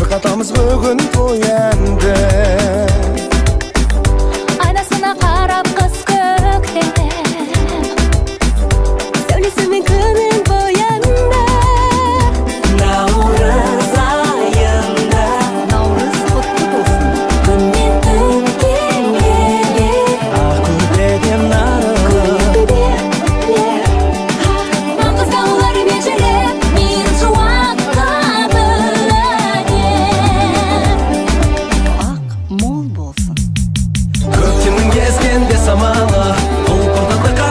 Шырқатамыз бүгін той әнді. Айнасына қарап қыз көктем, сәулесімен күнін боянды. Наурыз айында. Наурыз құтты болсын! Күн мен түн кеңейе. Ақ көрпеден арылып. Маңғыстаулар мелжіреп, мен шуаққа бөленем. Ақ мол болсын! Көктемнің ескенде самалы құлпыртады.